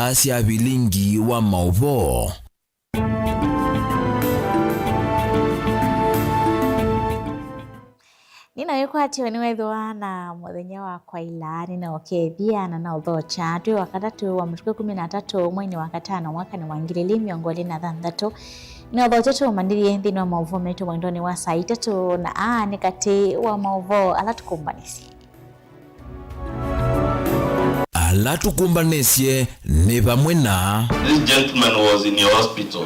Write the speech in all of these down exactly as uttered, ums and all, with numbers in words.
Asya vilingi wa maũvoo. Nĩna wĩkwatyo nĩwethĩwa na mũthenya wa kwaĩla, nĩna ũkethya na na ũthokya. Twĩ Wakatatũ wa matukũ ĩkũmi na atatũ mweinĩ wa katano mwakanĩ wa ngili ili mĩongo ĩlĩ na thanthatũ. Nĩ ũthokya tũũmanĩthye nthĩnĩ wa maũvoo maitũ mwendonĩ wa saa itatũ, na aa nĩ katĩ wa maũvoo ala tũkũmbanĩsye. Ala tũkũmbanĩsye nĩ vamwe na. This gentleman was in your hospital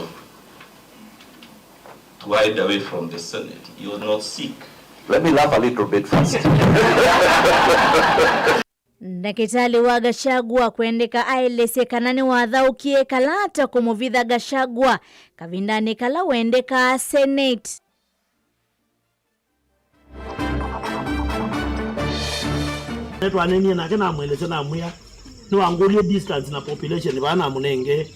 to hide away from the Senate. He was not sick. Let me laugh a little bit first. Ndakĩtalĩ wa Gachagua kwendeka aelesye kana nĩwathaũkie Kalata kũmũvitha Gachagua kavindanĩ kala wendekaa Senate. Nĩtwanenie nake, namwelesya, namwĩa, nĩwangũlilye distance na population vaa namũnengee.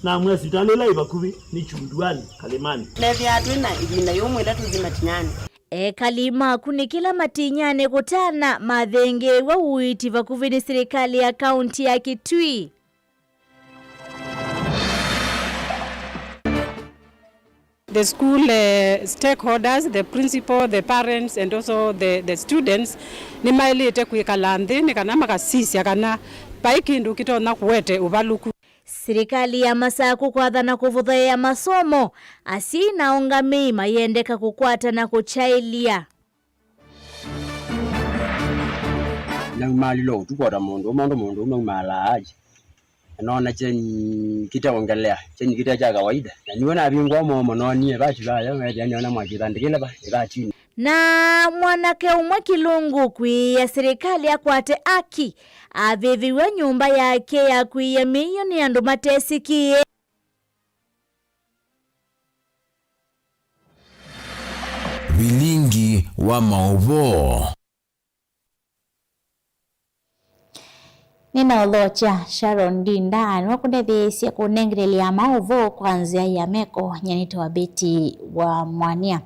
Namwĩa sivitalĩ ĩla ĩ vakuvĩ nĩ Chunduani, Kalimani. Nethĩaa twĩ na ĩvinda yũmwĩte tũthi Matinyani. Ekali ma Kunikila Matinyani kũtana mathengew'a ũiiti vakuvĩ nĩ silikalĩ ya kaunti ya Kitui. The school, eh, stakeholders, the principal, the parents, and also the, the students, nĩmaĩlĩte kwĩkala nthĩ nĩ kana makasisya kana vai kĩndũ kĩtonya kũete ũvalũku. Silikalĩ ya Masaku kwathana kũvũthaĩa masomo, asyai na aũngamĩi mayendeka kũkwata na kũkyaĩlya. Naumaalilwa ũtukũ o ta mũndũ ũmwe, ũndũ mũndũ ũmwe aumaalaa aje. Na noona kyeni kĩteongelea, kyeni kĩte kya kawaida. Na nĩwe navingũa mũomo, noonie vati vaya, weethĩa nĩona mwakĩthandĩkĩle va ĩvatinĩ. Na mwanake ũmwe kĩlungu kwĩĩa silikalĩ akwate aki, avĩvĩw'a nyũmba yake ya kwĩĩa mĩio nĩ andũ matesĩkĩe. Vilingi wa maũvoo. Nĩnaũthokya Sharon Ndinda nĩwe kũndetheesye kũnengelelya maũvoo kwa nzĩa ya meko. Nyie nĩtawa Betty wa Mwania.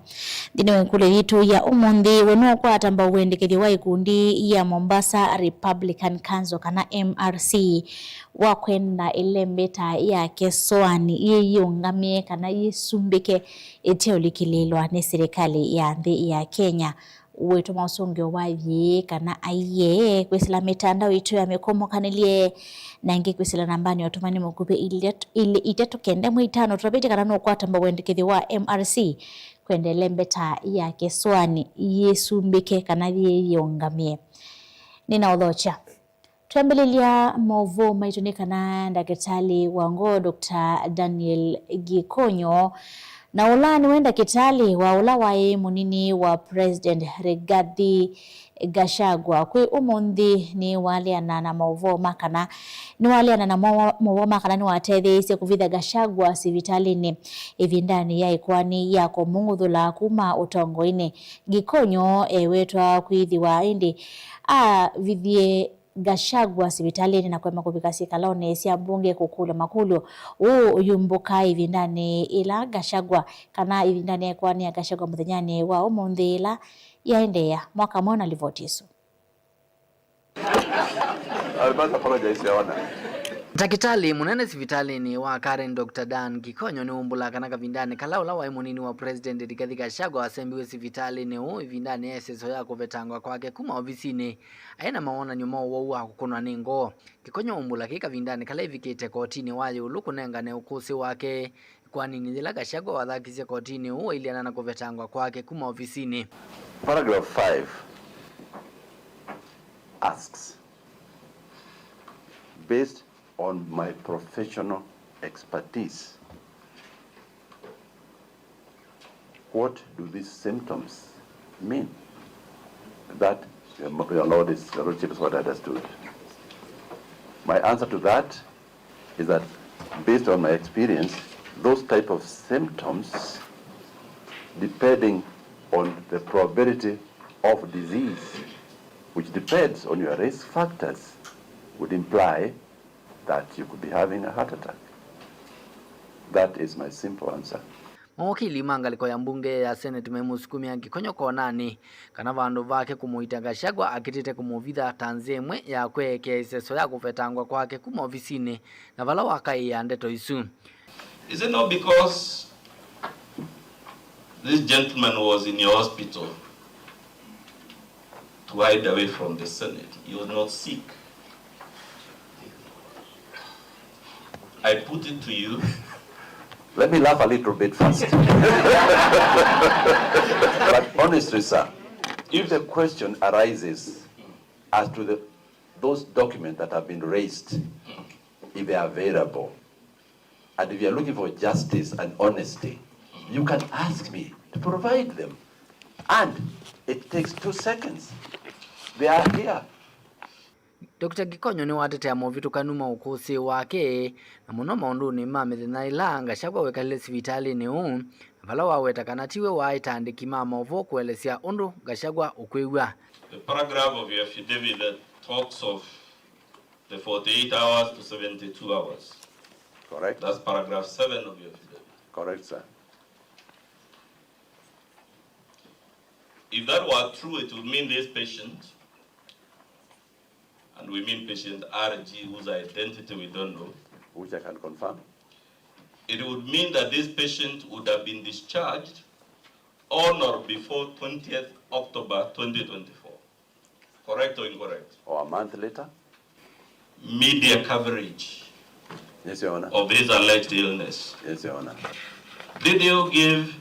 Nthĩnĩ wa ĩkũlyo yitũ ya ũmũnthĩ, we nũũkwata mbau wendekethyo wa ĩkundi ya Mombasa Republican Council kana M R C wa kwenda ĩlembeta ya Kesoani yĩyĩũngamĩe kana yĩsumbĩke ĩteũlikĩlĩĩlwa nĩ silikalĩ ya nthĩ ya Kenya. Wĩtũma ũsũngĩo wa yĩĩ kana aiee kwĩsĩla mĩtandao itũ ya mĩkũmũkanĩlye, na ĩngĩ kwĩsĩla nambanĩ ya ũtũmani mũkuvĩ ilĩ, ilĩ, itatũ kenda ĩmwe itano. Tũtavĩtye kana nũkwata mbau wendekethyo wa M R C kwenda ĩlembeta ya Kesoani yĩsumbĩke kana yĩyĩũngamĩe. Nĩnaũthokya. Twambĩlĩlya maũvoo maitũ nĩ kana ndakĩtalĩ wa ngoo, Doctor Daniel Gikonyo, na ũla nĩwe ndakĩtalĩ wa ũla waĩ mũnini wa President Rigathi Gachagua, kwĩ ũmũnthĩ nĩwaleana na maũvoo ma kana, nĩwaleana na mo-, maũvoo ma kana nĩwatetheeisye kũvitha Gachagua sivitalĩnĩ ĩvindanĩ ya ĩkoani ya kũmũng'uthũla kuma ũtongoinĩ. Gikonyo ewetwa kwĩthĩwa ĩndĩ avithie Gachagua sivitalĩnĩ na kũema kũvika syĩkalonĩ sya mbunge kũkũlw'a makũlyo. Ũũ ũyumbũka ĩvindanĩ ĩla Gachagua, kana ĩvindanĩ ya ĩkoani ya Gachagua mũthenyanĩ wa ũmũnthĩ ĩla yaendeea. Mwaka mweũ na livoti ĩsu. I must apologize, Your Honor. Ndakĩtalĩ mũnene sivitalĩnĩ wa Karen, Doctor Dan Gikonyo, nĩwumbũlaa kana kavindanĩ kala ũla waĩ mũnini wa President Rigathi Gachagua wasembiwe sivitalĩnĩ ũũ ĩvindanĩ ya ĩseso ya kũvetangwa kwake kuma ovisinĩ, aĩ na mawonany'o ma ũwau wa kũkũnwa nĩ ngoo. Gikonyo aumbũla kĩĩ kavindanĩ kala ĩvikĩte kotinĩ wa ĩũlũ kũnengane ũkũsĩ wake ĩkoaninĩ yĩla Gachagua wathakisye kotinĩ ũũ wailiana na kũvetangwa kwake kuma ovisinĩ. Paragraph five asks, based on my professional expertise, what do these symptoms mean that your, your Lord is, your Lordship is what I understood? My answer to that is that, based on my experience, those type of symptoms, depending on the probability of disease, which depends on your risk factors, would imply that you could be having a heart attack. That is my simple answer. Mawakili ma ngalĩko ya mbunge ya Senate maimũsukumĩa Gikonyo konanĩ kana vandũ vake kũmũita Gachagua akĩtĩte kũmũvitha ta nzĩa ĩmwe ya kweekea ĩseso ya kũvetangwa kwake kuma ovisinĩ, na vala wakaĩĩa ndeto isu. Is it not because this gentleman was in your hospital to hide away from the Senate? He was not sick. I put it to you. Let me laugh a little bit first. But honestly, sir, if the question arises as to the, those documents that have been raised, if they are available, and if you are looking for justice and honesty, you can ask me to provide them. And it takes two seconds. They are here. Doctor Gikonyo nĩwatetea movĩtũkanu ma ũkũsĩ wake, na mũno maũndũnĩ ma mĩthenya ĩla Gachagua wekalile sivitalĩnĩ ũũ, na vala waweta kana tiwe waaĩta andĩki ma maũvoo kũelesya ũndũ Gachagua ũkwĩw'a. The paragraph of your affidavit that talks of the forty-eight hours to seventy-two hours. Correct. That's paragraph seven of your affidavit. Correct, sir. If that were true, it would mean this patient, and we mean patient R G, whose identity we don't know, which I can confirm, it would mean that this patient would have been discharged on or before twentieth October twenty twenty-four. Correct or incorrect? Or a month later? Media coverage, yes, Your Honor, of this alleged illness. Yes, Your Honor. Did you give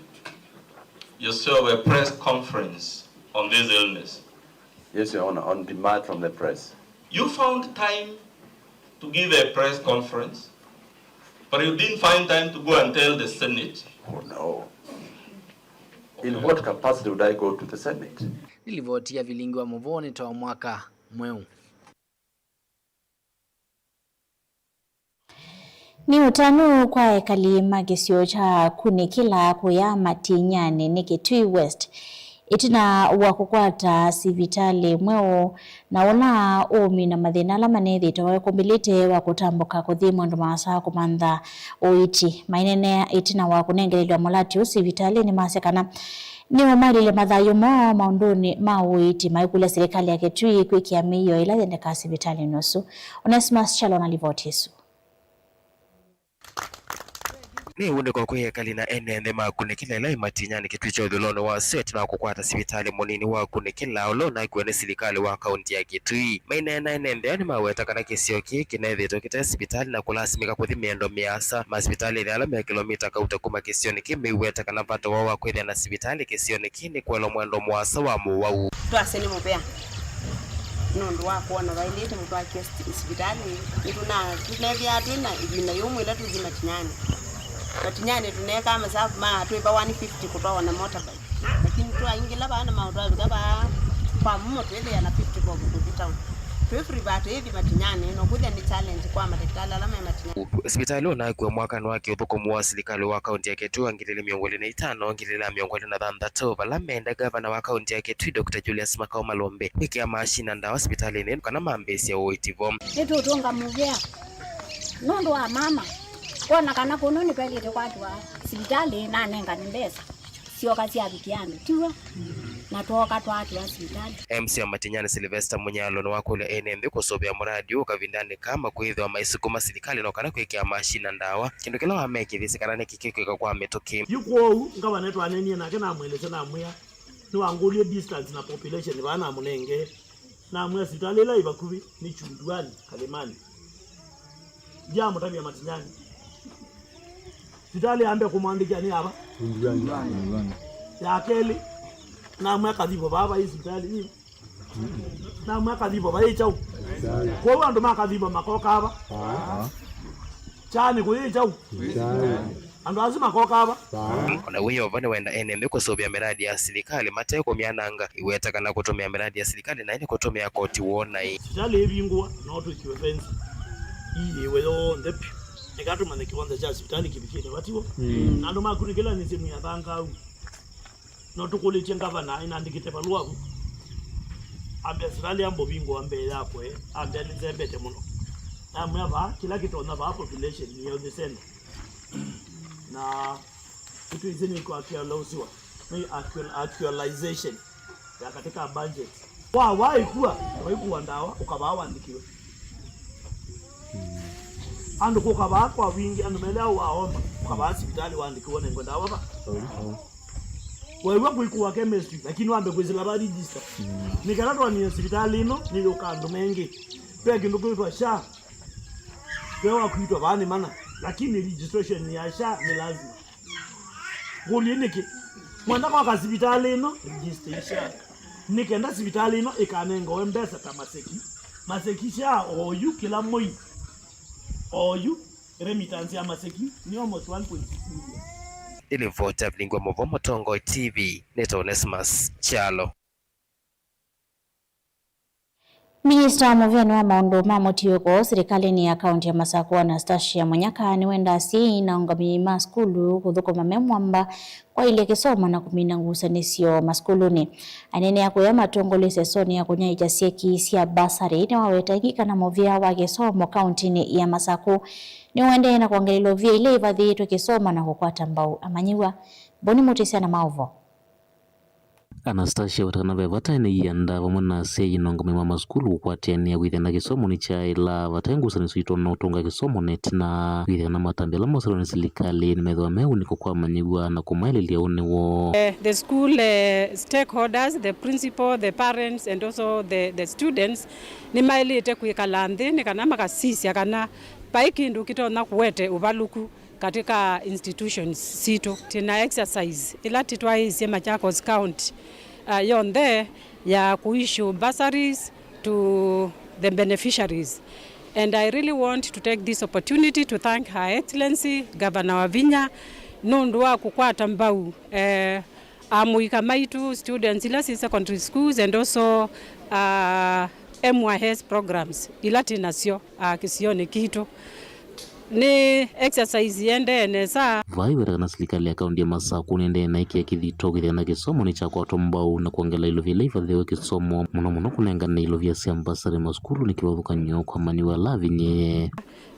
yourself a press conference on this illness? Yes, Your Honor, on demand from the press. You found time to give a press conference, but you didn't find time to go and tell the Senate. Oh, no. In what capacity would I go to the Senate? Nĩ livoti ya vilingi wa mũvoo nĩ ta mwaka mweũ. Nĩ ũtanu kwa ekali ma kĩsio kya Kunĩkĩla kũya Matinyanĩ nĩ Kitui West, ĩtina wa kũkwata sivitalĩ mweũ na ũla ũũmina mathĩna ala manethĩĩtwe makumbĩlĩte wa kũtambũka kũthi mwendo maasa kũmantha ũiiti. Maineenea ĩtina wa kũnengelelw'a mũlati ũsu sivitalĩnĩ, masya kana nĩũmalile mathayũ moo maũndũnĩ ma ũiiti, maikũlya silikalĩ ya Kitui kwĩkĩa mĩio ĩla yendekaa sivitalĩnĩ ũsu. Onesmus Chalo na livoti ĩsu. Nĩ ũndĩko kwĩ ekali na ene nthĩ ma Kunĩkĩla ĩla ĩ Matinyanĩ Kitui kya ũthũĩlonĩ wa Syo ĩtina wa kũkwata sivitalĩ mũnini wa Kunĩkĩla ũla ũnakuwa nĩ silikalĩ wa kaunti ya Kitui. Maineena ene nthĩ aa nĩmaweta kana kĩsio kĩĩ kĩnethĩĩtwe kĩte sivitalĩ na kũlasimĩka kũthi mĩendo mĩasa. Masivitalĩ ala me kĩlomita kauta kuma kĩsionĩ kĩĩ meweta kana vata woo wa kwĩthĩa na sivitalĩ kĩsionĩ kĩĩ nĩ kũelwa mwendo mũasa wa mũwau. Twasya nĩ mũvea nũndũ wa kwona vaĩlĩte mũtwakie sivitalĩ. Nĩtũna-, tũnethĩaa twĩ na ĩvinda yũmũ ĩla tũthi Matinyanĩ. Matinyanĩ tũneekaa masavu ma twĩva one fifty kũtwawa na motorbike. Lakini twaingĩla vaa na maũndũ avika vaa kwa mumo twĩthĩa na fifty bob kũthi town. Twĩ free vaa twĩthi Matinyanĩ, no kwĩthĩa nĩ challenge kwa madakĩtalĩ ala me Matinyanĩ. Sivitalĩ ũnakuwa mwakanĩ wa kĩũthũkũmi wa silikalĩ wa kaunti ya Kitui wa ngili ilĩ mĩongo ĩlĩ na itano, ngili ilĩ mĩongo ĩlĩ na thanthatũ, vala menda ngavana wa kaunti ya Kitui, Doctor Julius Makau Malombe, kwĩkĩa maashini na ndawa sivitalĩnĩ ĩno kana mambĩĩsye ũiiti vo. Nĩtũtũnga mũvea nũndũ wa mama kwona kana kũno nĩtwaĩlĩte kwatwa sivitalĩ nanengane mbesa. Syoka syavikĩa andũ, tiw'o? Na twooka twatw'a sivitalĩ. M C wa Matinyani Sylvester Munyalo nĩwakũlya ene nthĩ kũsũvĩa mũradi ũũ kavindanĩ kaa makwĩthĩwa maisukuma silikalĩ no kana kwĩkĩa maashini na ndawa, kĩndũ kĩla wamekĩthisye kana nĩkĩkĩkwĩka kwa mĩtũkĩ. Yu kwoou, ngavana nĩtwanenie nake namwelesya, namwĩa, nĩwangũlilye distance na population vaa namũnengee. Namwĩa sivitalĩ ĩla ĩ vakuvĩ nĩ Chunduani, Kalimani. Ndyaamũtavya Matinyani. Sivitalĩ ya mbee kũmwandĩkĩa nĩ yava? Chunduani. Ya kelĩ, namwĩa Kathivo vaa vai sivitalĩ ĩ. Namwĩa Kathivo vai kyaũ? Kwoou andũ ma Kathivo makokaa va? Kyaanĩ kũyĩ kyaũ? Andũ asu makokaa va? O na wĩ o vo, nĩwenda ene nthĩ kũsũvĩa mĩradi ya silikalĩ mate kũmyananga. Iweta kana kũtũmĩa mĩradi ya silikalĩ naĩ nĩ kũtũmĩa koti woo naĩ. Sivitalĩ ĩvingũwa, no twĩkĩwe fence iĩwe yonthe vyũ. Eka tũmanye kĩwanja kya sivitalĩ kĩvikĩte va, tiw'o? Mm. Na andũ ma Kunĩkĩla nĩ sehemu ya Thangau. No tũkũlĩtye ngavana, ĩnandĩkĩte valũa vu. Ambĩa sivitalĩ yamba ũvingũwa mbee yakwe, ambĩa nĩnzembete mũno. Namwĩa vaa, kĩla kĩtonya vaa population nĩ health center. Na Nĩtwĩsĩ nĩ kũ-actualizewa, nĩ actual-, actualization ya katika budget. Wa, waĩkua, waĩkua ndawa, ũkavaa wandĩkĩwe. Andũ kũka vaa kwa wingĩ, andũ melea waomba, ũkavaa sivitalĩ wandĩkĩwe nengwe ndawa va. Wewe kũikua chemistry, lakini wambe kwĩsĩla va register. Nĩ kana twanie sivitalĩ ĩno, nĩyũka andũ mengĩ. Ve kĩndũ kwĩtwa SHA. Ve wa kwĩtwa vaa nĩ mana, lakini registration ya SHA nĩ lazima. Ngũlye nĩkĩ? Mwenda kwaka sivitalĩ ĩno, register SHA. Nĩ kenda sivitalĩ ĩno ĩkanengawe mbesa ta Maseki. Maseki SHA oyu kĩla mwei. Oyu, remittance ya Maseki nĩ almost one point six million. Ĩlivoti ya Vilingwa Mũvo Mũtongoi T V, nĩtawa Onesmus Kyalo. Minista wa mũvĩanĩ wa maũndũ ma mũtiũko silikalĩnĩ ya kaũntĩ ya Masakũ, Anastasia Munyaka, nĩwendaa asyai na aũngamĩi ma sukulu kũthũkũma me mwamba kwaĩlya kĩsomo na kũmina ngusanĩsyo masukulunĩ. Aneenea kũya matongoesye soni ya kũnyaĩĩkya syeki sya basarĩ, nĩwaweta ĩngĩ kana mũvĩa wa kĩsomo kaũntĩnĩ ya Masakũ nĩũendee na kwongelelwa ũvĩa ila ivathĩĩtwe kĩsomo na kũkwata mbau amanyĩw'a. Boni Mũtĩsya na maũvo. Anastasia aweta kana ve vata ene ienda vamwe na asyai na aũngamĩi ma masukulu kũkwatĩanĩa kwĩthĩa na kĩsomo nĩ kyaĩla vate ngusanĩsyo itonya ũtũnga kĩsomo, na ĩtina kwĩthĩa kana matambya ala moselwa nĩ silikalĩ nĩmethĩwa me ũnĩko kwa amanyĩw'a na kũmaĩlĩlya ũnĩ woo. Eh, the school, eh, stakeholders, the principal, the parents and also the, the students nĩmaĩlĩte kwĩkala nthĩ nĩ kana makasisya kana vai kĩndũ kĩtonya kũete ũvalũku katika institutions sitũ. Twĩna exercise ĩla tũtwaĩĩsye Machakos County, uh, yonthe ya kũ-issue bursaries to the beneficiaries. And I really want to take this opportunity to thank Her Excellency Governor Wavinya nũndũ wa kũkwata mbau, eh, amũika maitũ, students ila syĩ secondary schools and also, uh, M Y S programs ila twĩ nasyo, uh, kĩsionĩ kitũ. Nĩ exercise yĩendee nesa. Vai weta kana silikalĩ ya kaũntĩ ya Masakũ nĩendee na ĩkĩa kĩthito kwĩthĩa na kĩsomo nĩkyakwatwa mbau na kwongela ilovia ila ivathĩwe kĩsomo, mũno mũno kũnengane ilovia sya mbasarĩ masukulu nĩ kĩvathũkany'o kwa amanyĩw'a ala avinyĩĩe.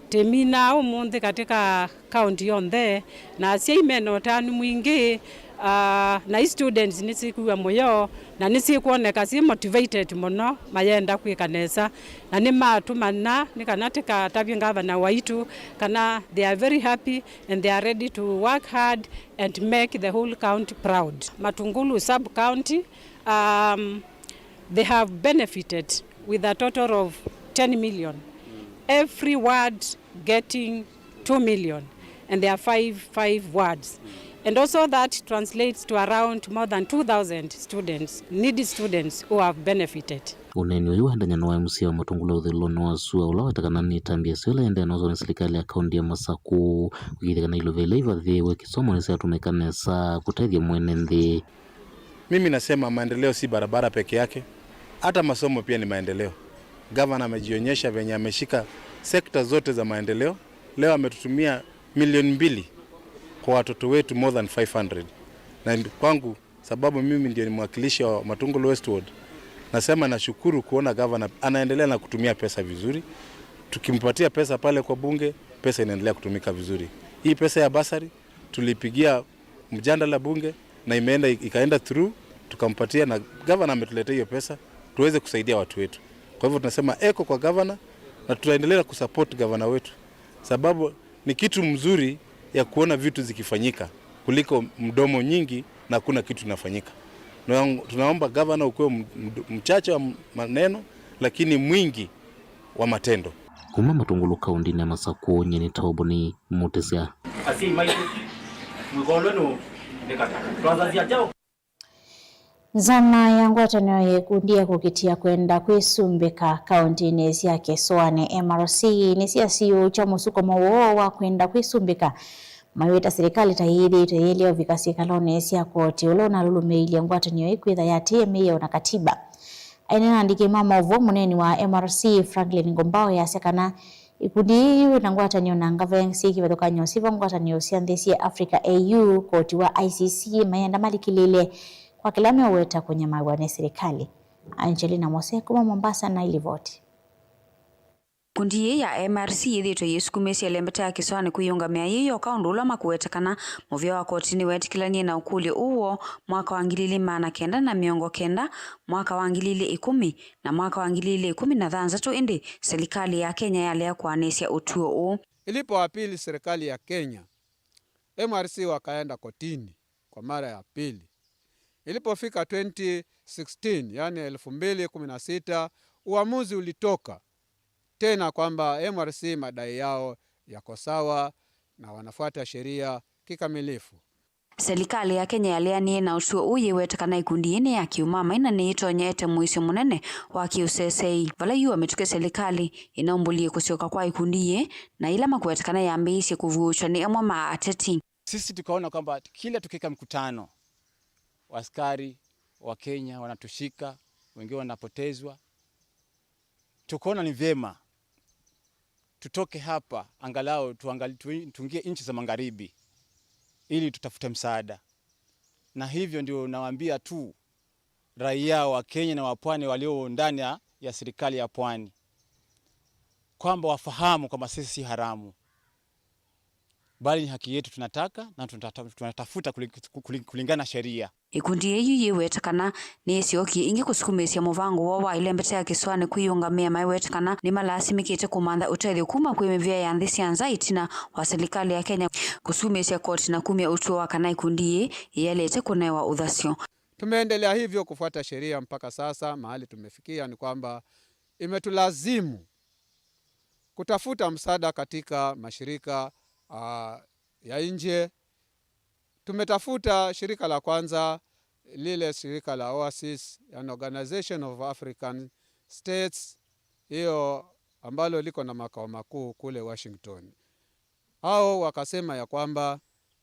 Tũminaa ũmũnthĩ katika kaũntĩ yonthe, na asyai mena ũtanu mwingĩ, ah, na i students nĩsyĩkwĩw'a mũyo, na nĩsyĩkwoneka syĩ motivated mũno, mayenda kwĩka nesa, na nĩmatũmana nĩ kana tũkatavye ngavana waitũ kana they are very happy and they are ready to work hard and make the whole county proud. Matungulu sub county, um, they have benefited with a total of ten million. Every ward getting two million, and there are five, five wards. And also that translates to around more than two thousand students, needy students who have benefited. Ũneeni ũyũ waendany'a na wa M C A wa Matungulu Ũthũĩlonĩ wa Sua, ũla weta kana nĩ ĩtambya ĩseo ĩla ĩendee na ũsoni silikalĩ ya kaũntĩ ya Masakũ kũkĩĩthya kana ilovia ila ivathĩĩwe kĩsomo nĩsyatũmĩka nesa kũtethya mwene nthĩ. Mimi nasema maendeleo si barabara peke yake, hata masomo pia ni maendeleo. Gavana amejionyesha venye ameshika sekta zote za maendeleo. Leo ametutumia milioni mbili kwa watoto wetu, more than five hundred. Na kwangu, sababu mimi ndio ni mwakilishi wa Matungulu West Ward, nasema nashukuru kuona gavana anaendelea na kutumia pesa vizuri. Tukimpatia pesa pale kwa bunge, pesa inaendelea kutumika vizuri. Hii pesa ya basari tulipigia mjadala bunge na imeenda, ikaenda through, tukampatia, na gavana ametuletea hiyo pesa tuweze kusaidia watu wetu. Kwa hivyo tunasema eko kwa gavana, na tutaendelea kusupport gavana wetu, sababu ni kitu mzuri ya kuona vitu zikifanyika kuliko mdomo nyingi na hakuna kitu inafanyika. Na tunaomba gavana ukuwe m-, m-, mchache wa maneno, lakini mwingi wa matendo. Kuma Matungulu kaũntĩnĩ ya Masakũ, nyie nĩ Toboni Mũtĩsya. Asyai maitũ, mwĩkolwe nũ nĩ kataka. Twathasya kyaũ? Nzama ya ngwatanĩo ya ikundi ya kũkitĩa kwenda kwĩsumbĩka kaũntĩnĩ sya kĩsũanĩ, M R C, nĩsyasiũũkya mũsukumo woo wa kwenda kwĩsumbĩka, maiweta silikalĩ ta yĩthĩĩtwe yĩlea ũvika syĩkalonĩ sya koti ũla ũnalũlũmĩĩilye ngwatanĩo ĩĩ kwĩtha yatĩĩe mĩao na katiba. Aineena na andĩki ma maũvoo, mũneeni wa M R C Franklin Ngumbao easya kana ikundi ii na ngwatanĩo na ngaveng syĩ kĩvathũkany'o syĩ vo ngwatanĩo sya nthĩ syĩ Africa A U, koti wa I C C, mayenda malikĩlĩĩle kwa kĩla meũweta kũnyamaw'a nĩ silikalĩ. Angelina Mose kuma Mombasa na ilivoti. Ikundi yĩĩ ya M R C yĩthĩĩtwe yĩsukumĩĩsya ĩlembeta ya kĩsoanĩ kwĩyũngamĩa yĩ yoka, ũndũ ũla makũweta kana mũvĩa wa koti nĩweetĩkĩlanie na ũkũlyo ũũ woo mwaka wa ngili ilĩ maana kenda na mĩongo kenda, mwaka wa ngili ilĩ ĩkũmi, na mwaka wa ngili ilĩ ĩkũmi na thanthatũ, ĩndĩ silikalĩ ya Kenya yalea kũanĩsya ũtw'o ũũ. Ilipoapili serikali ya Kenya, M R C wakaenda kotini kwa mara ya pili. Ilipofika twenty sixteen, yani elfu mbili kumi na sita, uamuzi ulitoka tena kwamba M R C madai yao yako sawa na wanafuata sheria kikamilifu. Silikalĩ ya Kenya yaleanie na ũtw'o ũũ yĩweta kana ikundi yĩĩ nĩ ya kĩũmamai na nĩyĩtonyete mũisyo mũnene wa kĩũseseĩ. Vala yu wa mĩtũkĩ, silikalĩ ĩnaumbũlie kũsyoka kwa ikundi yĩĩ, na ĩla makũweta kana yambĩĩisye kũvuũkya nĩ amwe ma ateti. Sisi tukaona kwamba kila tukiweka mkutano, askari wa Kenya wanatushika, wengine wanapotezwa. Tukaona ni vyema tutoke hapa, angalau tuangali-, tu-, tuingie nchi za magharibi ili tutafute msaada. Na hivyo ndio nawaambia tu raia wa Kenya na wa pwani walio ndani ya, ya serikali ya pwani, kwamba wafahamu kwamba sisi si haramu, bali ni haki yetu tunataka na tunata-, tunatafuta kuli-, kuli-, kulingana na sheria. Ikundi yĩĩ yu yĩweta kana nĩyĩsyokie ĩngĩ kũsukumĩĩsya mũvango woo wa ĩlembeta ya kĩsoanĩ kwĩyũngamĩa, maiweta kana nĩmalasimĩkĩte kũmantha ũtethyo kuma kwĩ mĩvĩa ya nthĩ sya nza ĩtina wa silikalĩ ya Kenya kũsukumĩĩsya koti na kumya ũtw'o wa kana ikundi yĩĩ yĩyaĩlĩte kũnewa ũthasyo. Tumeendelea hivyo kufuata sheria mpaka sasa. Mahali tumefikia ni kwamba imetulazimu kutafuta msaada katika mashirika, ah, ya nje. Tumetafuta shirika la kwanza, lile shirika la OASIS, yani Organization of African States, hiyo ambalo liko na makao makuu kule Washington. Hao wakasema ya kwamba,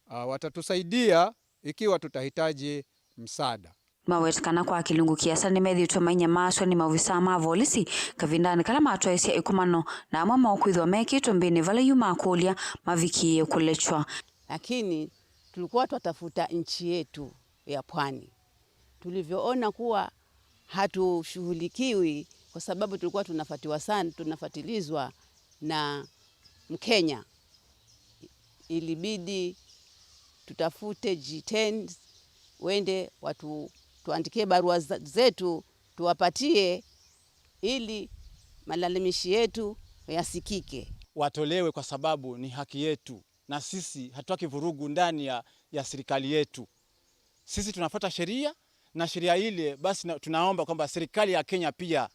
ah, watatusaidia ikiwa tutahitaji msaada. Maweta kana kwa kĩlungu kĩasa nĩmethĩĩtwe mainyamaasw'a nĩ maovisaa ma volisi kavindanĩ kala matwaĩsya ĩkomano, na amwe moo kwĩthĩwa mekĩtwe mbĩnĩ vala yu makũlya mavikĩĩe kũlekywa. Lakini tulikuwa twatafuta nchi yetu ya pwani. Tulivyoona kuwa hatushughulikiwi kwa sababu tulikuwa tunafuatiwa sana, tunafuatilizwa na Mkenya, ilibidi tutafute G ten wende watu, tuandikie barua za-, zetu tuwapatie ili malalamishi yetu yasikike. Watolewe kwa sababu ni haki yetu, na sisi hatutaki vurugu ndani ya, ya serikali yetu. Sisi tunafuata sheria, na sheria ile basi na, tunaomba kwamba serikali ya Kenya pia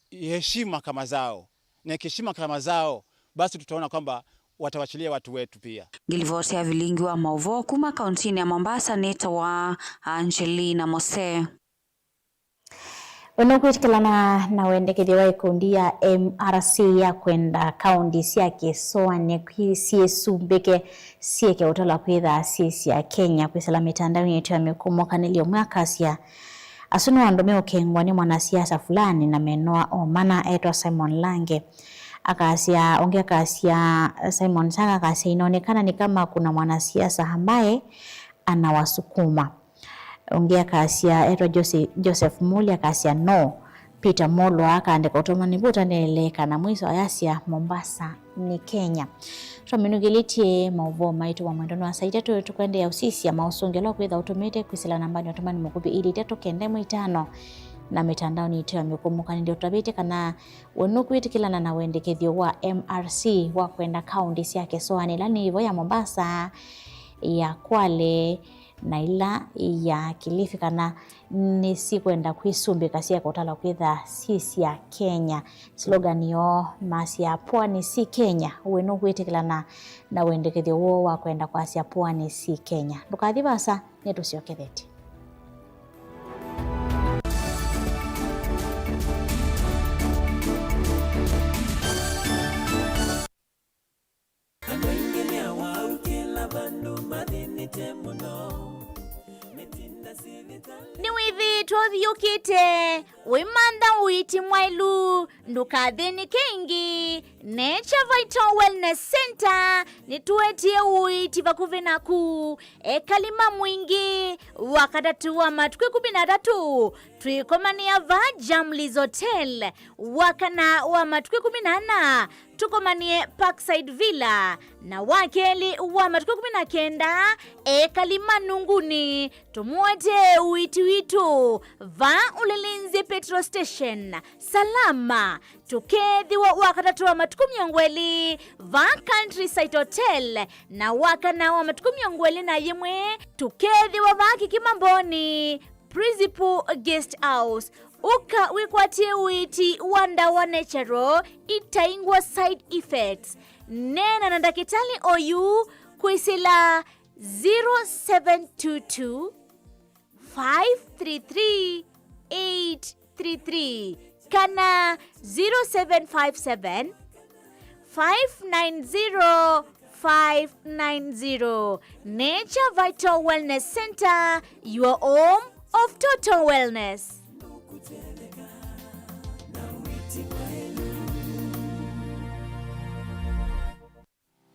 iheshimu mahakama zao, na ikiheshimu mahakama zao, basi tutaona kwamba watawachilia watu wetu pia. Ngilivoti ya vilingi wa mauvoo kuma kauntinĩ ya Mombasa nĩtawa Angelina Mose. Ũnũkwĩtĩkĩlana na wendekethyo wa ikundi ya M R C ya kwenda kaunti sya kĩsoanĩ syĩsumbĩke syĩke ũtala kwĩthaa syĩ sya Kenya kwĩsĩla mĩtandaonĩ yitũ ya mĩkũmũkanĩlyo, ũmwe akasya, asu nĩ andũ meũkengwa nĩ mwanasiasa fulani na menoa o mana etwa Simon Lange. Akasya, ũngĩ akasya, Simon Sang akasya, inaonekana ni kama kuna mwanasiasa ambaye anawasukuma. Ũngĩ akasya, etwa Jose-, Joseph Muli akasya, no. Peter Molwa akaandĩka ũtũmani vu ũtaneleka, na mwiso ayasya, Mombasa ni Kenya. Twaminũkĩlĩtye maũvoo maitũ wa mwendonĩ wa saa itatũ, tũkwendeea ũsisya maũsũngĩo ala ũkwĩtha ũtũmĩte kwĩsĩla nambanĩ ya ũtũmani mũkuvĩ ilĩ itatũ kenda ĩmwe itano, na mĩtandaonĩ yitũ ya mĩkũmũkanĩlyo. Tũtavĩte kana we nũkwĩtĩkĩlana na wendekethyo wa M R C wa kwenda kaunti sya kĩsoanĩ, ĩla nĩ ĩvo ya Mombasa, ya Kwale, na ĩla ya Kilifi kana nĩsikwenda kwĩsumbĩka syeka ũtala kwĩtha syĩ sya Kenya. Slogan yoo masya, pwani si Kenya. We nũkwĩtĩkĩlana na wendekethyo woo wa kwenda kwasya pwani si Kenya? Ndũkathi vaasa, nĩtũsyokethetye. Andũ aingĩ nĩ awau kĩla vandũ mathĩnĩte mũno. Mĩtinda Nĩwĩthĩĩtwe ũthiũkĩte, ũimantha ũiiti mwaĩlu, ndũkathĩnĩke ĩngĩ. Nature Vital Wellness Center nĩtũetie ũiiti vakuvĩ naku. Ekali ma Mwingĩ, Wakatatũ wa matukũ ĩkũmi na atatũ, twĩkomanĩa va Jamlis Hotel. Wakana wa matukũ ĩkũmi na ana, tũkomanĩe Parkside Villa, na wakelĩ wa matukũ ĩkũmi na kenda, ekali ma Nunguni, tũmũetee ũiiti witũ va Ulinzi Petrol Station, Salama. Tũkeethĩwa Wakatatũ wa matukũ mĩongo ĩlĩ va Countryside Hotel, na Wakana wa matukũ mĩongo ĩlĩ na yĩmwe, tũkeethĩwa va Kĩkĩma Mboni, Principal Guest House. Ũka wĩkwatĩe ũiiti wa ndawa natural itaingwa side effects. Neena na ndakĩtalĩ oyu kwĩsĩla zero seven two two, five three three, eight three three kana zero seven five seven, five nine zero, five nine zero. Nature Vital Wellness Center, your home of total wellness.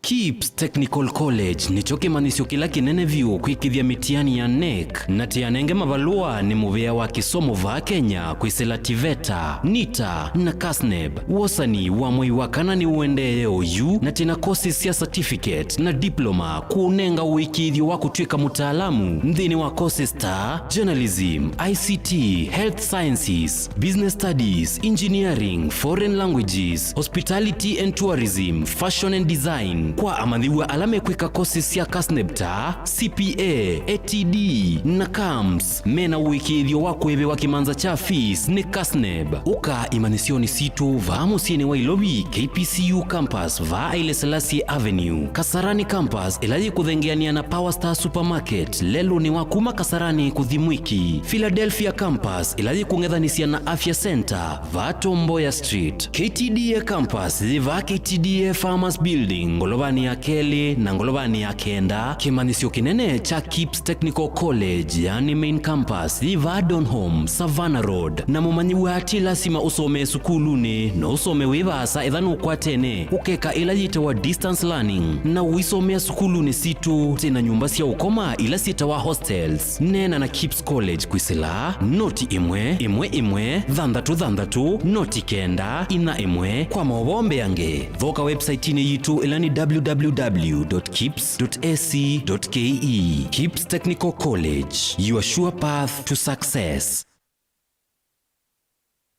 KIPS Technical College nĩkyo kĩmanyĩsyo kĩla kĩnene vyũ kwĩkĩthya mĩtiani ya NEC, na tĩanenge mavalũa nĩ mũvĩa wa kĩsomo vaa Kenya kwĩsĩla TVETA, NITA, na KASNEB. Wosani wa mwei wa kana nĩũendee oyu, na twĩna courses sya certificate na diploma kũũnenga ũĩkĩĩthyo wa kũtw'ĩka mũtaalamu nthĩnĩ wa courses ta journalism, I C T, health sciences, business studies, engineering, foreign languages, hospitality and tourism, fashion and design. Kwa amanyĩw'a ala mekwĩka courses sya KASNEB ta C P A, A T D, na CAMS, mena ũĩkĩĩthyo wa kũĩvĩwa kĩmanza kya fees nĩ KASNEB. Ũka imanyĩsyonĩ sitũ vaa mũsyĩnĩ wa Ilovi, K P C U campus, vaa Haile Selassie Avenue, Kasarani campus, ĩla yĩkũthengeanĩa na Power Star Supermarket, lelũnĩ wa kuma Kasarani kũthi Mwiki, Philadelphia campus, ĩla yĩkũng'ethanĩsya na Afya Center, vaa Tom Mboya Street, K T D A campus, yĩ vaa K T D A Farmers Building, ngolovanĩ ya kelĩ na ngolovanĩ ya kenda. Kĩmanyĩsyo kĩnene kya KIPS Technical College, yani main campus, yĩ vaa Donholm, Savannah Road. Na mũmanyĩw'a ti lasima ũsomee sukulunĩ, no ũsome wĩ vaasa etha nũkwatene ũkeka ĩla yĩtawa distance learning, na ũisomea sukulunĩ sitũ. Twĩna nyũmba sya ũkoma ila syĩtawa hostels. Neena na KIPS College kwĩsĩla noti ĩmwe ĩmwe ĩmwe thanthatũ thanthatũ noti kenda ina ĩmwe. Kwa maũvoo mbeange, thoka website-inĩ yitũ ĩla nĩ W W W dot kips dot A C dot K E. KIPS Technical College, your sure path to success.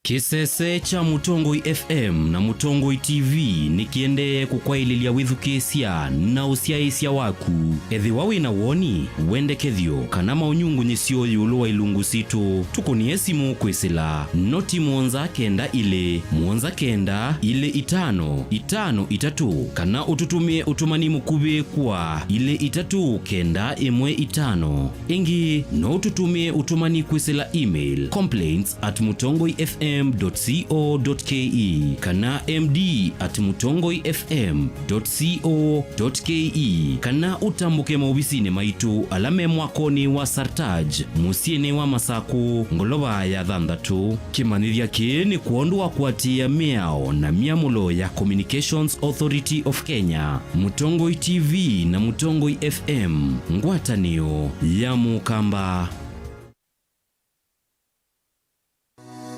Kĩsese kya Mũtongoi F M na Mũtongoi T V nĩkĩendee kũkwaĩlĩlya wĩthukĩĩsya na ũsyaĩĩsya waku. Ethĩwa wĩ na woni, wendekethyo, kana maũnyungunyĩsyo ĩũlũ wa ilungu sitũ, tũkũnĩe simũ kwĩsĩla noti mũonza kenda ilĩ, mũonza kenda, ilĩ itano, itano itatũ, kana ũtũtũmĩe ũtũmani mũkuvĩ kwa ilĩ itatũ kenda ĩmwe itano. Ĩngĩ, no ũtũtũmĩe ũtũmani kwĩsĩla email, complaints at mutongoi F M dot co dot K E kana M D at mutongoi F M dot co dot K E, kana ũtambũke maovisinĩ maitũ ala me mwakonĩ wa Sartaj, mũsyĩnĩ wa Masakũ, ngolova ya thanthatũ. Kĩmanyĩthya kĩĩ nĩ kwondũ wa kũatĩĩa mĩao na myamũlo ya Communications Authority of Kenya. Mũtongoi T V na Mũtongoi F M, ngwatanĩo ya Mũkamba.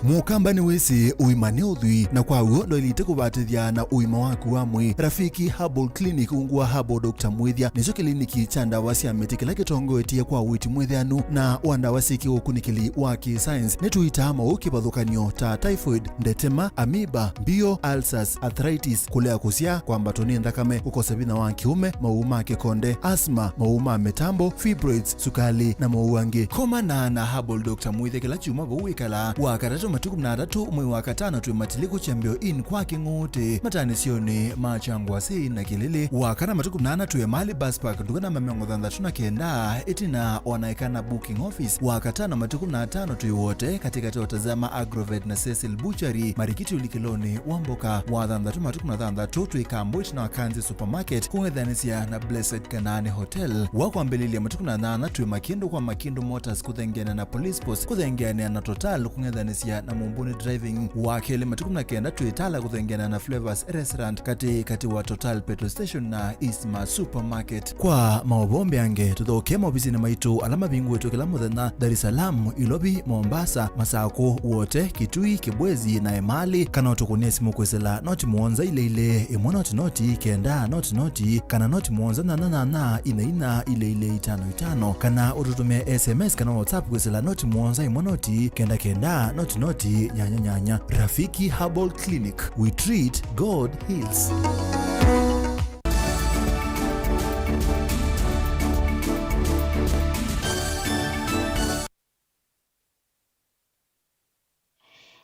Mũkamba nĩwĩsĩ ũima nĩ ũthwii, na kwa w'o ndwaĩlĩte kũvatĩthya na ũima waku wa mwĩĩ. Rafiki Herbal Clinic, ungu wa Herbal Doctor Mwĩthya, nĩkyo kĩliniki kya ndawa sya mĩtĩ kĩla kĩtongoetye kwa ũiiti mwĩtheanu na wa ndawa syĩ kĩũkunĩkĩli wa kĩ-science. Nĩtũitaa maũũ kĩvathũkany'o ta typhoid, ndetema, amoeba, mbio, ulcers, arthritis, kũlea kũsyaa, kwambatwa nĩ nthakame, kũkosa vinya wa kĩũme, maũũ ma kĩkonde, asthma, maũũ ma mĩtambo, fibroids, sukalĩ, na maũũ angĩ. Komana na Herbal Doctor Mwĩthya kĩla kyumwa vau wĩkalaa, Wakatatũ Matukũ kũmi na atatũ mwei wa katano twĩ Matiliku Kyambĩo Inn kwa Kĩng'ũũtĩ, mataanĩsyonĩ ma Kyangwasĩ na Kĩlĩlĩ. Wa kana matukũ kũmi na ana twĩ Emali Bus Park, nduka namba mĩongo thanthatũ na kenda, ĩtina wa Naikana Booking Office. Wa katano matukũ kũmi na atano twĩ Wote, katĩkatĩ wa Tazama Agrovet na Cecil Butchery, Marikiti ũlikĩlonĩ wa mboka. Wa thanthatũ matukũ kũmi na thanthatũ twĩ Kambo, ĩtina wa Kanzi Supermarket, kũng'ethanĩsya na Blessed Kanaani Hotel. Wa kwambĩlĩlya matukũ kũmi na nyanya twĩ Makĩndũ kwa Makĩndũ Motors, kũthengeana na Police Post, kũthengeana na Total, kũng'ethanĩsya na Mumbuni Driving. Wa kelĩ matukũ kũmi na kenda twĩ Tala, kũthengeana na Flavors Restaurant, katĩ katĩ wa Total Petrol Station na Isma Supermarket. Kwa maũvoo mbeange, tũthokee maovisinĩ maitũ ala mavingũĩtwe kĩla mũthenya, Dar es Salaam, Ilovi, Mombasa, Masakũ, Wote, Kitui, Kibwezi na Emali, kana ũtũkũnĩe simũ kwĩsĩla noti mũonza ile ile, ĩmwe noti noti, kenda noti noti, kana noti mũonza nyanya nyanya, ina ina, ile ile, itano itano, kana ũtũtũmĩe S M S kana WhatsApp kwĩsĩla noti mũonza, ĩmwe noti, kenda kenda, noti noti, nyanya nyanya. Rafiki Herbal Clinic, we treat, God heals.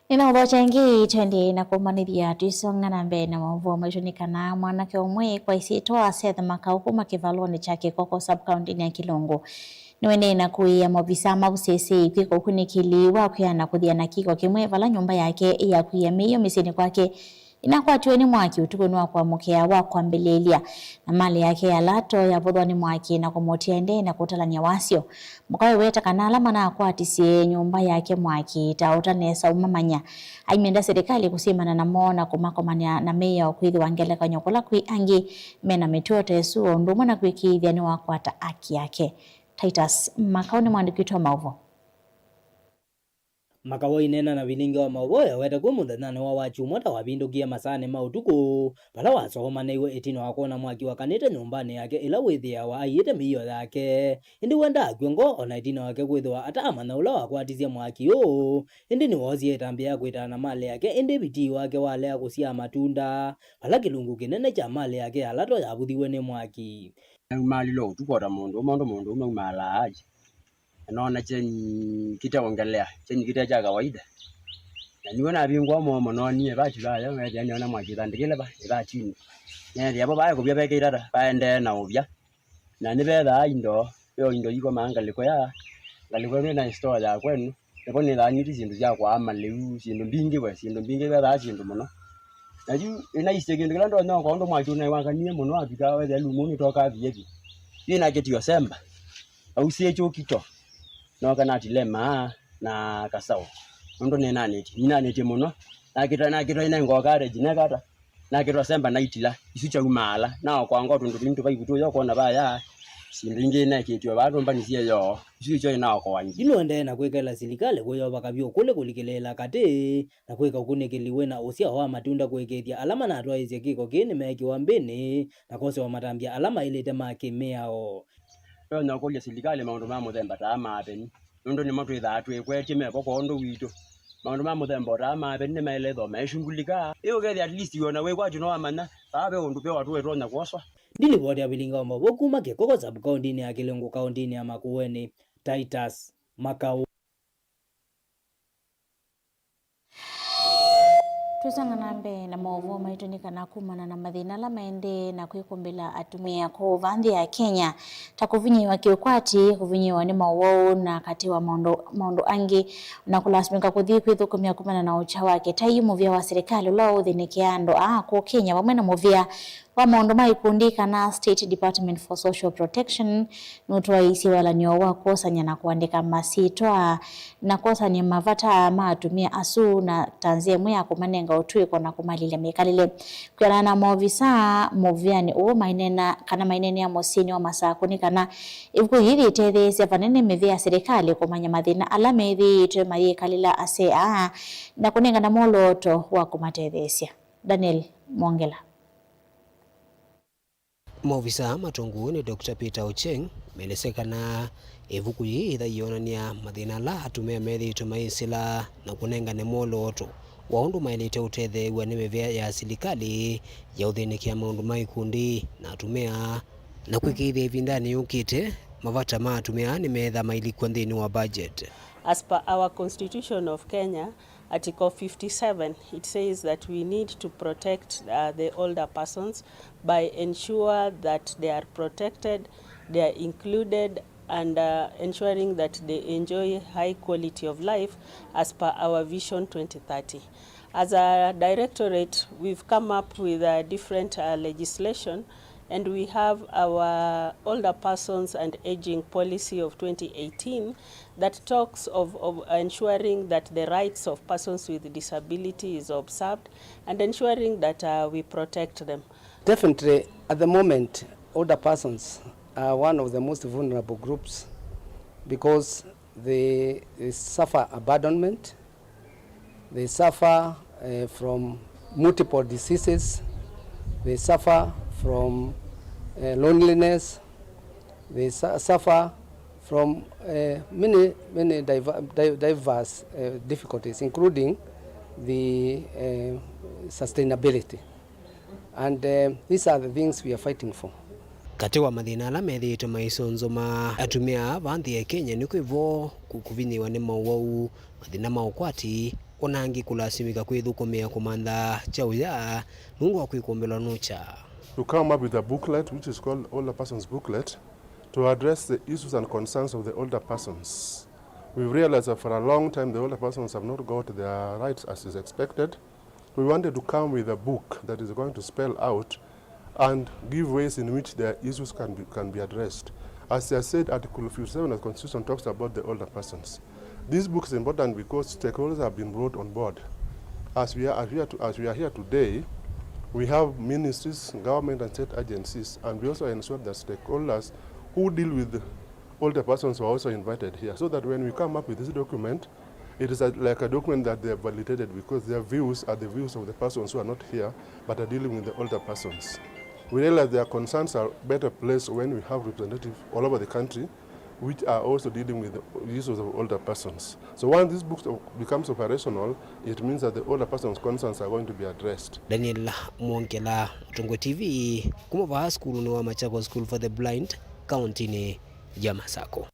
Nĩnaũthokya ĩngĩ, tũendee na kũmanĩthya twĩsonga na mbee na maũvoo maitũ, nĩ kana mwanake ũmwe kwa ĩsyĩtwa Seth Makau kuma kĩvalonĩ kya Kĩkoko sub-county-nĩ ya Kĩlungu nĩwaendee na kũĩĩa maovisa ma ũsesei kwĩka ũkunĩkĩli wa kwĩana kũthiana kĩko kĩmwe vala nyũmba yake ya kũia mĩio mĩsyĩnĩ kwake ĩnakwatiwe nĩ mwaki ũtukũnĩ wa kũamũkĩa wa kwambĩlĩĩlya, na malĩ yake ya lato yavũthwa nĩ mwaki na kũmũtia ĩndĩ na kũtalany'a wasyo. Mũka ũũ weta kana ala manakwatisye nyũmba yake mwaki ta ũtanesa ũmamanya, aimenda silikalĩ kũsyĩmana namo na kũmakomany'a na mĩao kwĩthĩwa ngelekany'o kũla kwĩ angĩ mena mĩtuo ta ĩsu, o ũndũ ũmwe na kwĩkĩĩthya nĩwakwata aki yake. Titus Makau nĩ mwandĩki witũ wa maũvoo. Makau aineena na vilingi wa maũvoo aweta kwĩ mũthenyanĩ wa Wakyumwa ta wavindũkie masaanĩ ma ũtukũ, vala wasomaneiwe ĩtina wa kwona mwaki wakanĩte nyũmbanĩ yake ĩla wĩthĩawa aiĩte mĩio yake. Ĩndĩ we ndaakw'a ngoo o na ĩtina wake kwĩthĩwa ataamanya ũla wakwatisye mwaki ũũ, ĩndĩ nĩwoosie ĩtambya ya kwĩtana na malĩ yake, ĩndĩ vitii wake walea kũsyaa matunda, vala kĩlungu kĩnene kya malĩ yake ya lato yavuthiwe nĩ mwaki. Naumalile ũtukũ o ta mũndũ ũmwe ũndũ mũndũ ũmwe aumaalaa aĩ. Na noona kyeni kĩteongelea, kyeni kĩte kya kawaida. Na niwe navingũa mũomo noonie vati vaya, weethĩa nĩona mwaki ũthandĩkĩle va ĩvatini. Neethĩa vo vae kũvya vekĩte ata, vaendee na ũvya. Na nĩvethaa indo, yo indo ikomaa ngalĩko ya, ngalĩko ĩno ĩna store ya kwenu. Nĩvo nĩthaa nĩti syĩndũ sya kwaa malĩu, syĩndũ mbingĩ we, syĩndũ mbingĩ vethaa syĩndũ mũno. Na yu nĩnaisye kĩndũ kĩla ndonya ũka ũndũ mwaki ũnaĩ wakanie mũno wavika wethĩa lumu nĩtoka vievie. Yu nakĩtio semba, ausĩe kyũkito, noka natile maa na kasaũ, nũndũ nĩnanĩtye, nĩnanĩtye mũno. Nakĩta, nakĩta ina ngoka reji nekata. Nakĩtwa semba naitila, isu kyaumaala, naokoa ngoo tũndũ tũini tũvaivu tũyo kwona vaya, syĩndũ ingĩ inekĩtwe vaa tũmbanisye yoo, isu ikyo inaokoanie. Yu nũendee na kwĩkaĩla silikalĩ kũyova kavyũ kũlĩ kũlikĩlĩĩla katĩ, na kwĩka ũkunĩkĩli wĩna ũsyao wa matunda kũĩkĩĩthya ala manatwaĩĩsye kĩko kĩĩ nĩmeekĩwa mbĩnĩ, na kwosewa matambya ala maĩlĩte ma kĩ-mĩao. Ndonya ũkũlya silikalĩ maũndũ ma mũthemba taa ma aveni, nũndũ nĩmo twĩthaa twĩkwetye mevo kwondũ witũ. Maũndũ ma mũthemba o taa ma aveni nĩmaĩle ĩthwa maishungulika. Ĩ ũkethĩa at least wĩona wĩkwatyo no wamanya vaa ve ũndũ ve watu wĩtonya kwoswa. Ndilivoti ya vilingi wa maũvoo kuma Kĩkoko sub-county-inĩ ya Kĩlungu kaũntĩnĩ ya Makueni, Titus Makau. Twĩsonga na mbee na maũvoo maitũ nĩ kana kumana na mathĩna ala maendee na kwĩkũmbĩla atumĩa kũũ va nthĩ ya Kenya, ta kũvinyĩĩwa kĩũkwati, kũvinyĩĩwa nĩ maũwau, na katĩ wa maũndũ, maũndũ angĩ, na kũlasimĩka kũthi kwĩthũkũmya kumana na ũkya wake. Ta yu mũvĩa wa silikalĩ ũla ũthĩnĩkĩaa andũ aa kũũ Kenya, vamwe na mũvĩa wa maũndũ ma ikundi kana State Department for Social Protection nũtwaĩisye wĩalan'yo wa kwosany'a na kũandĩka masyĩtwa na kwosany'a mavata ma atumĩa asu na ta nzĩa ĩmwe ya kũmanenga ũtw'ĩko na kũmalilya mĩkalĩle. Kwĩanana na maovisa mũvĩanĩ ũũ maineena kana maineenea mũsyĩnĩ wa Masakũ nĩ kana ĩvuku yĩĩ yĩtetheesya vanene mĩvĩa ya silikalĩ kũmanya mathĩna ala methĩĩtwe mayĩkalĩla asee aa na kũnengana mwolooto wa kũmatetheesya. Daniel Mwongela. Maovisa matongow'e nĩ Doctor Peter Ocheng melesya kana ĩvuku yĩĩ yĩtha yĩonany'a mathĩna ala atumĩa methĩĩtwe mayĩsĩla na kũnengane mwolooto wa ũndũ maĩlĩte ũtetheew'a nĩ mĩvĩa ya silikalĩ ya ũthĩnĩkĩa maũndũ ma ikundi na atumĩa, na kwĩkĩĩthya ĩvindanĩ yũkĩte mavata ma atumĩa nĩmeetha mailikw'a nthĩnĩ wa budget. As per our Constitution of Kenya, Article fifty-seven, it says that we need to protect, uh, the older persons by ensure that they are protected, they are included, and, uh, ensuring that they enjoy high quality of life as per our Vision twenty thirty. As a directorate, we've come up with, uh, different, uh, legislation, and we have our Older Persons and Aging Policy of twenty eighteen that talks of, of ensuring that the rights of persons with disability is observed and ensuring that, uh, we protect them. Definitely, at the moment, older persons are one of the most vulnerable groups because they, they suffer abandonment, they suffer, uh, from multiple diseases, they suffer from, uh, loneliness, they su- suffer from, uh, many, many diver- di- diverse, uh, difficulties, including the, uh, sustainability. And, uh, these are the things we are fighting for. Katĩ wa mathĩna ala methĩĩtwe maisonzoma atumĩa aa va nthĩ ya Kenya nĩ kwĩ vo kũ- kũvinyĩĩwa nĩ mowau, mathĩna ma ũkwati, o na angĩ kũlasimĩka kwĩthũkũmĩa kũmantha kyaũ ya nũndũ wa kwĩkũmbĩlwa nũkya. To come up with a booklet which is called Older Persons Booklet to address the issues and concerns of the older persons. We've realized that for a long time the older persons have not got their rights as is expected. We wanted to come with a book that is going to spell out and give ways in which their issues can be, can be addressed. As I said, Article fifty-seven of the Constitution talks about the older persons. This book is important because stakeholders have been brought on board. As we are here, to, as we are here today, we have ministries, government and state agencies, and we also ensure that stakeholders who deal with older persons were also invited here, so that when we come up with this document, it is a, like a document that they have validated because their views are the views of the persons who are not here but are dealing with the older persons. We realize their concerns are better placed when we have representatives all over the country which are also dealing with the issues of older persons. So once this book becomes operational, it means that the older persons' concerns are going to be addressed. Daniel Mwongela, Mũtongoi T V, kuma vaa sukulunĩ wa Machakos School for the Blind, kauntinĩ ya Masako.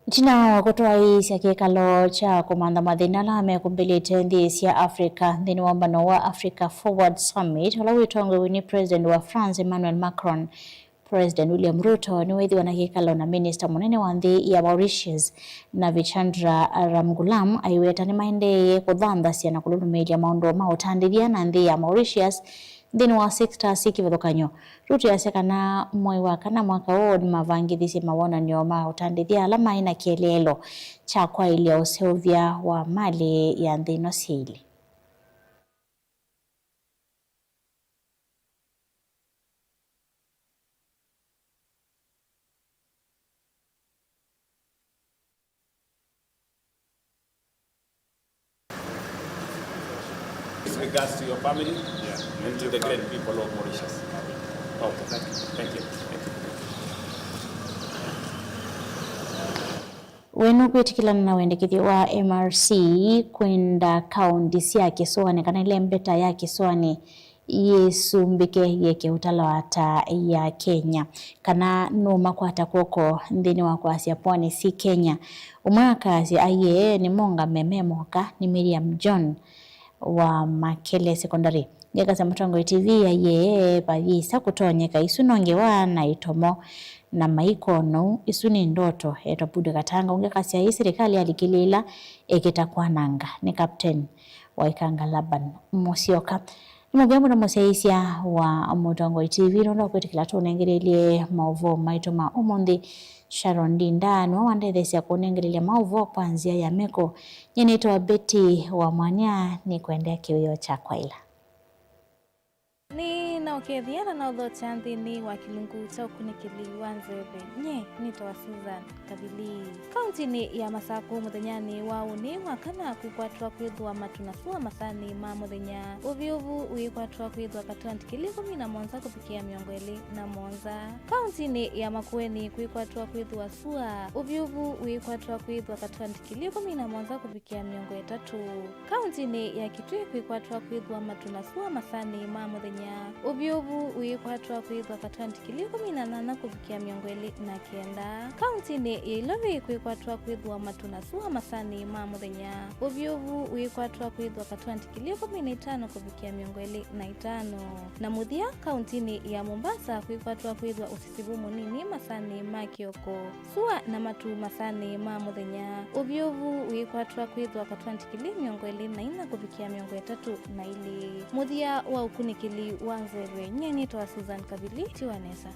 Ĩtina wa kũtwaĩĩsya kĩkalo kya kũmantha mathĩna ala mekũmbĩlĩte nthĩ sya Africa nthĩnĩ wa ũmbano wa Africa Forward Summit, ũla wĩtongoew'e nĩ President wa France Emmanuel Macron, President William Ruto nĩweethĩwa na kĩkalo na minista mũnene wa nthĩ ya Mauritius, Navichandra Ramgoolam, aiweta nĩmaendeeye kũthanthasya na kũlũlũmĩĩlya maũndũ ma ũtandĩthya na nthĩ ya Mauritius nthĩnĩ wa sectors syĩ kĩvathũkany'o. Ruto easya kana mwei wa kana mwaka ũũ nĩmavangĩthisye mawonany'o ma ũtandĩthya ala maĩ na kĩeleelo kya kwaĩlya ũseũvya wa malĩ ya nthĩ ino syĩ ilĩ. With regards to your family, yeah, and to the great people of Mauritius. Okay, thank you. Thank you. Thank you. We nũkwĩtĩkĩlana na wendekethyo wa M R C kwenda kaũnti sya kĩsũanĩ kana ĩlembeta ya kĩsũanĩ yĩsumbĩke yĩeke ũtalo ata ya Kenya, kana nũmakwata kw'oko nthĩnĩ wa kwasya pwani si Kenya? Ũmwe akasya aiee nĩmongame me moka nĩ Miriam John wa Makele Secondary. Ngekasya Mũtongoi T V aiee vayĩsa kũtonyeka, isu no ngewa na itomo na maiko nou, isu nĩ ndoto, etwa Budo Katanga. Ũngĩ akasya ĩĩ silikalĩ yalikĩlĩĩla ĩkĩta kwananga, nĩ Captain Waikanga Laban Musyoka. Nĩ mũvea mũno mũsyaĩĩsya wa Mũtongoi T V nũndũ wa kwĩtĩkĩla tũnengelelye maũvoo maitũ ma ũmũnthĩ. Sharon Ndinda nĩwe wandetheesya kũnengelelya maũvoo kwa nzĩa ya meko. Nyie nĩtawa Betty wa Mwania, nĩkwendea kĩwĩoo kya kwaĩla. Nĩ na ũkethĩa na na ũthokya nthĩnĩ wa kĩlungu kya ũkunĩkĩli wa nzeve. Nyie nĩtawa Susan Kathili. Kauntinĩ ya Masakũ mũthenyanĩ wa ũnĩ wa kana kwĩkwatwa kwĩthwa matu na sua masanĩ ma mũthenya. Ũvyũvu wĩkwatwa kwĩthwa katwenti kĩlĩ ĩkũmi na mũonza kũvikĩa mĩongo ĩlĩ na mũonza. Kauntinĩ ya Makueni kwĩkwatwa kwĩthwa sua. Ũvyũvu wĩkwatwa kwĩthwa katwenti kĩlĩ ĩkũmi na mũonza kũvikĩa mĩongo ĩtatũ. Kauntinĩ ya Kitui kwĩkwatwa kwĩthwa matu na sua masanĩ ma mũthenya. Ũvyũvu wĩkwatwa kwĩthwa katĩ wa ndikilii ĩkũmi na nyanya kũvikĩa mĩongo ĩlĩ na kenda. Kauntinĩ ya Ilovi kwĩkwatwa kwĩthwa matu na sua masanĩ ma mũthenya. Ũvyũvu wĩkwatwa kwĩthwa katĩ wa ndikilii ĩkũmi na itano kũvikĩa mĩongo ĩlĩ na itano. Na mũthya, kauntinĩ ya Mombasa kwĩkwatwa kwĩthwa ũsisivu mũnini masanĩ ma kĩoko. Sua na matu masanĩ ma mũthenya. Ũvyũvu wĩkwatwa kwĩthwa katĩ wa ndikilii mĩongo ĩlĩ na inya kũvikĩa mĩongo ĩtatũ na ilĩ. Mũthya wa ũkunĩkĩli wa nzeve, nyie nĩtawa Susan Kavili, tiwa nesa.